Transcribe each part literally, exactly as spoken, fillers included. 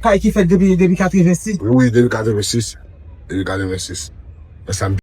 Kay ki fèt depi, depi katrevensis. Wi, wi, depi katrevensis. Depi katrevensis. Nan sa m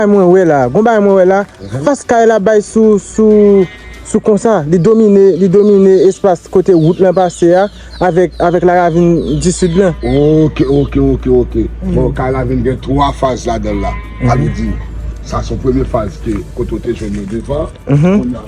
Mwen wè la, gon bagay mwen wè la, fas kay la bay sou, sou, sou konsa, li domine, li domine espas kote wout lan pase a avèk, avèk la ravin di sid lan. Ok, ok, ok, ok. Bon, kay la vin gen twa faz ladan l la. Sa vle di, sa se yon premye faz ke kote w te jwenn yo devan. Kounye a,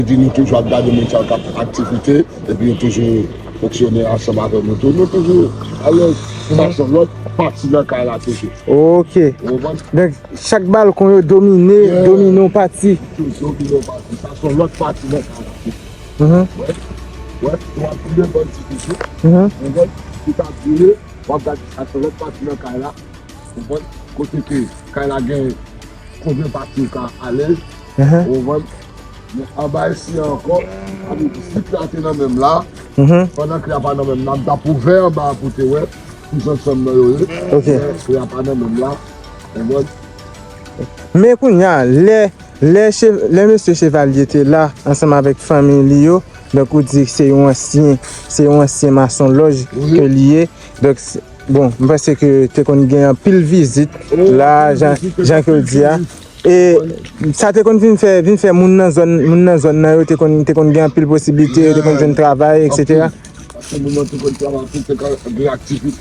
Di nou toujou ap gade moun sa yo k ap fè aktivite, epi yo toujou fonksyone ansanm avèk nou tou. Nou toujou alèz. Sa se yon lòt pati nan kay la toujou. Ok. Donk, chak balkon yo domine, domine yon pati. Toujou domine yon pati. Sa se yon lòt pati nan kay la toujou. Wè, wè, w ap vire bò ti toujou. Yon bò ki ta vire, w ap gade sa se yon lòt pati nan kay la. Konprann? Kote ke kay la gen konbyen pati ou ka alèz. Ou konprann? Men anba isi a ankò, sa vle di si kle a te nan men m la, pandan kle a pa nan men m la, m t ap ouvè anba a pou te wè kijan chanm nan yo ye. Men kle a pa nan men m la. Ou konprann? Men kounye a, lè, lè, che- lè mesye Chevalier te la ansanm avèk fanmi li yo, donk ou di se yon ansyen, se yon ansyen masonlòj ke li ye. Donk, bon, m panse ke te konn gen anpil vizit la, jan, jan ke l di a. E sa te konn vin fè, vin fè moun nan zòn, moun nan zòn nan yo te konn, te konn gen anpil posiblite, yo te konn jwenn travay, etsetera. Paske moun nan te konn travay anpil, te konn gen aktivite.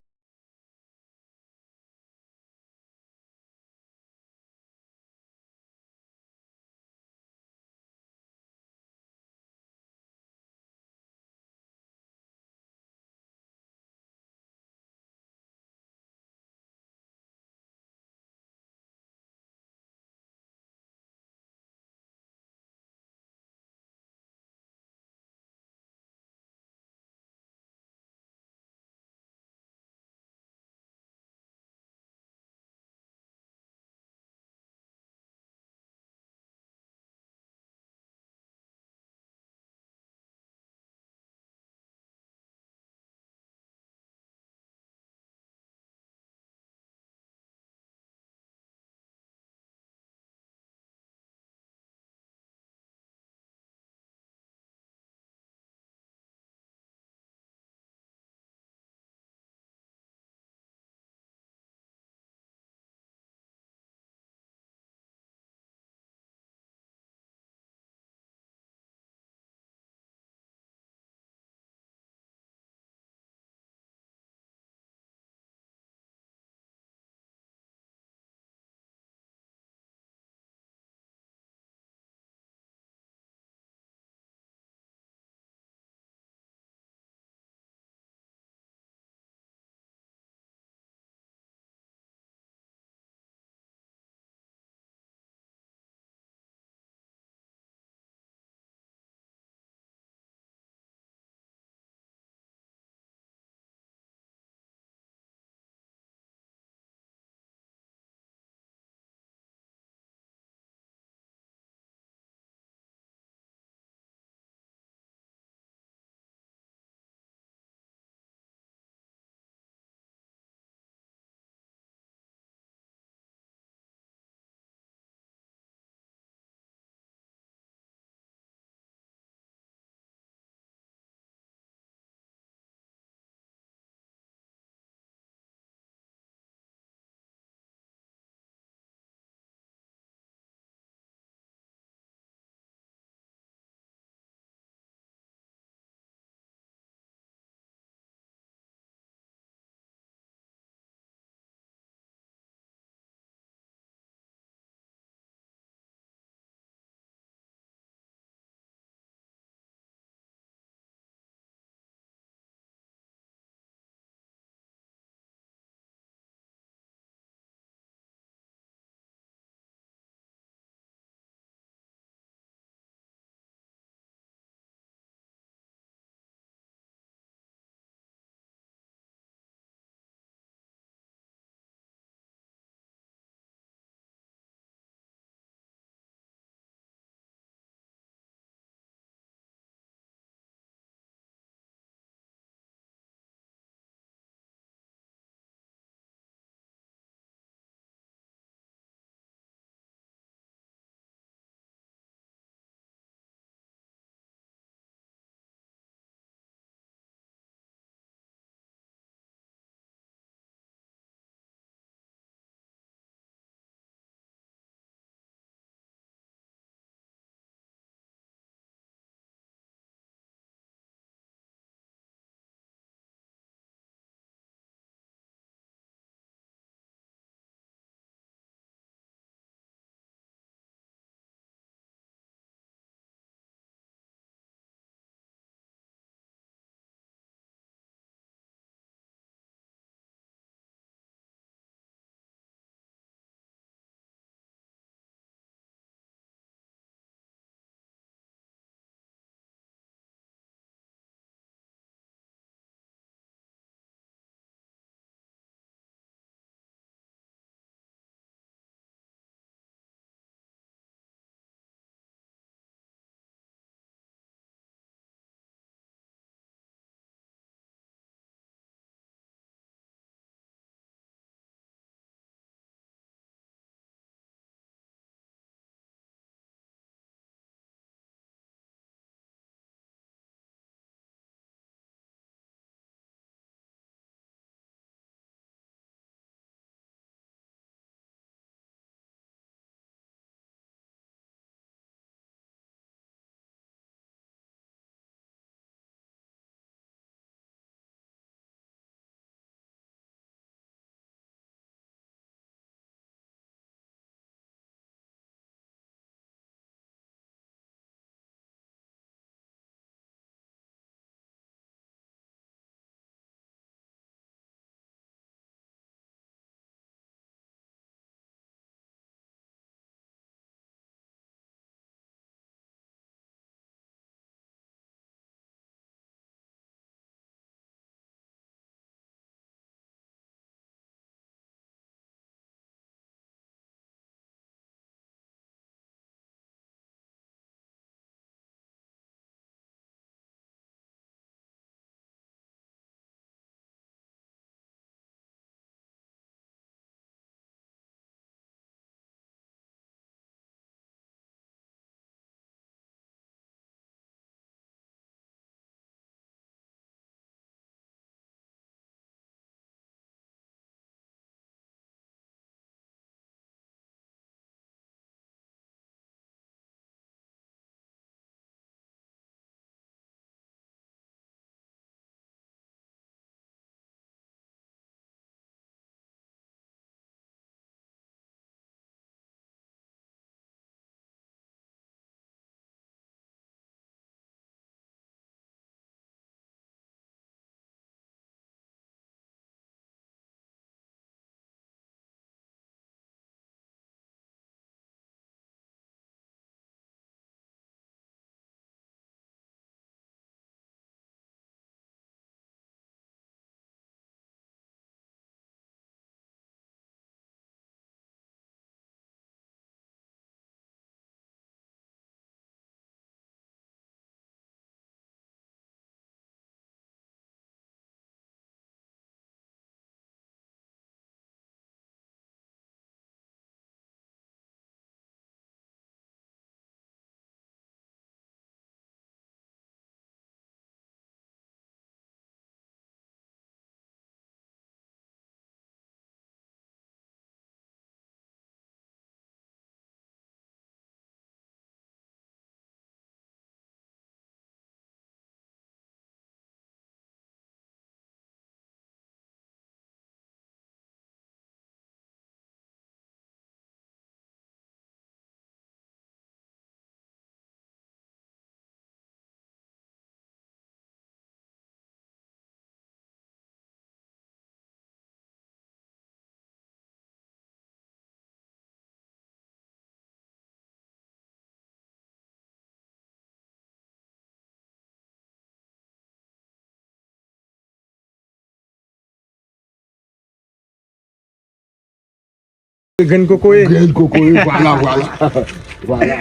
Grenn kokoye. Grenn kokoye, vwala, vwala. Vwala.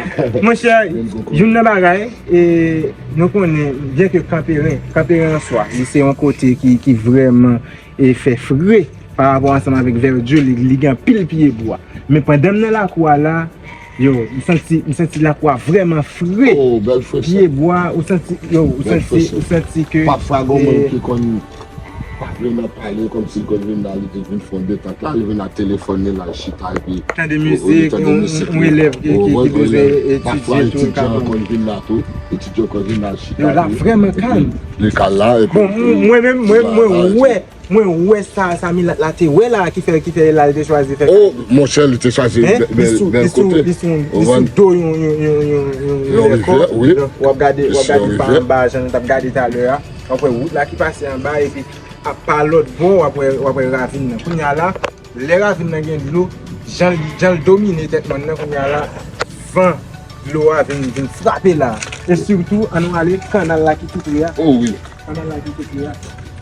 Monchè, youn nan bagay, e, nou konnen, byen ke Kanperen, Kanperen an swa, li se yon kote ki, ki vrèman e fè fre pa rapò ansanm avèk Vèdye, li, li gen anpil pye bwa. Men pandan m nan lakou a la, yo, m santi, m santi lakou a vrèman fre. Oh, bèl fre sa. Pye bwa, ou santi, yo, ou santi, ou santi ke. Pafwa gon moun ki konn pa vle nan pale, kòmsi l konn vin la, li te vin fè yon detant la, li vin ak telefòn li, l al chita epi. Tande mizik, yon elèv ki, ki, ki bezwen etidye tou, etidyan konn vin la tou, etidyan konn vin la chita. Yo la vrèman kalm. Li kalm la, epi. Bon, mwen menm, mwen, mwen wè. Mwen wè sa, sa milat la te wè la ki fè, ki fè la li te chwazi fè. Oh, monchè, li te chwazi bèl, bèl kote. Li sou, li sou do yon, yon, yon, yon, yon lèkò. W ap gade, w ap gade pa anba jan nou t ap gade talè a. W ap wè wout la ki pase anba epi ap pa lòt bò w ap wè, w ap wè ravin nan. Kounye a la, lè ravin nan gen dlo, jan l, jan l domine tèt mòn nan, kounye a la, van dlo a vin, vin frape la. E sitou, ann nou ale, kannal la ki tou pre a. Oh wi. Kanal la ki kote a.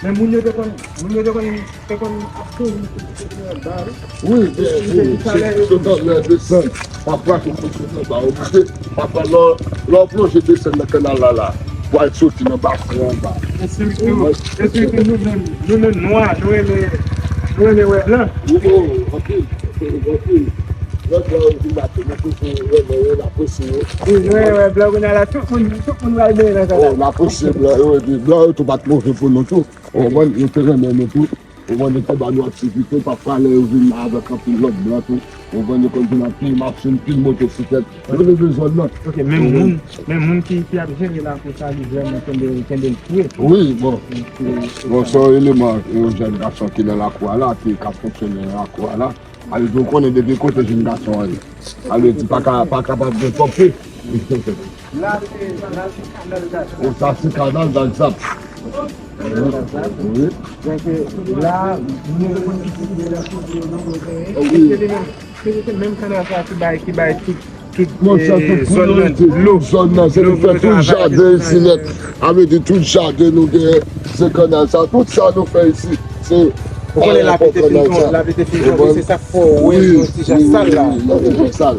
Men moun yo te konn, moun yo te konn, te konn ap plonje sou kote anba wi. Wi, wi, wi. Se tout anlè desann. Pafwa se kote anba oblije. Pafwa lè, lè w plonje desann nan kanal la la, pou al soti nan basen anba. E sitou, e sitou nou menm, nou menm nwa, nou renmen, nou renmen wè blan. Wi, o, anpil, anpil. Lè blan yo vin la tou, nou toujou renmen yo, n apresye yo. Wi, nou renmen wè blan, kounye a la, tout moun, tout moun pral benyen nan kanal. O, n apresye blan yo, epi blan yo tou pa t move pou nou tou. Ou konprann? Yo te renmen nou tou. Ou konprann? Yo te ba nou aktivite, pafwa lè yo vin la avèk anpil lòt blan tou. Ou konprann? Yo konn vin ak pil machin, pil motosiklèt. Yo leve zòn nan. Ok, menm moun, menm moun ki, ki ap jere lakou sa, li vrèman kenbe, kenbe l fre. Wi, bon. Bon, se yon eleman, yon jèn gason ki nan lakou a la, ki, k ap fonksyone nan lakou a la. Ale di w konnen depi kote jèn gason an ye. Ale di pa ka, pa kapab gen pòpye. Ou sa se kanal Zagzap. Wi. Donk, la, nou rekonèt ki se menm kanal sa ki bay, ki bay tout, tout zòn nan dlo. Zòn nan, se li fè tout jaden isi nèt. A vle di tout jaden nou genyen, se kanal sa. Tout sa nou fè isi, se. Ou konnen lapli te fin tonbe, lapli te fin tonbe, se sa k fè w wè yon ti jan sal la. Wi, wi, wi, yon ti jan sal.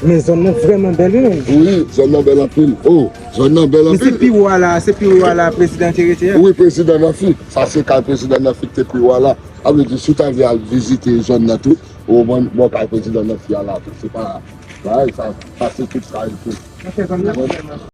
Men zòn nan vrèman bèl, wi, menm. Wi, zòn nan bèl anpil. O, zòn nan bèl anpil. Men se pi wo a la, se pi wo a la prezidan te rete a. Wi, prezidan nan fi. Sa se kay prezidan nan fi ki te pi wo a la. A vle di, si w ta vle al vizite zòn nan tou, ou konprann, bò kay prezidan nan fi a la tou. Se pa, bagay sa, sa se tout kay tou. Monchè, zòn nan vrèman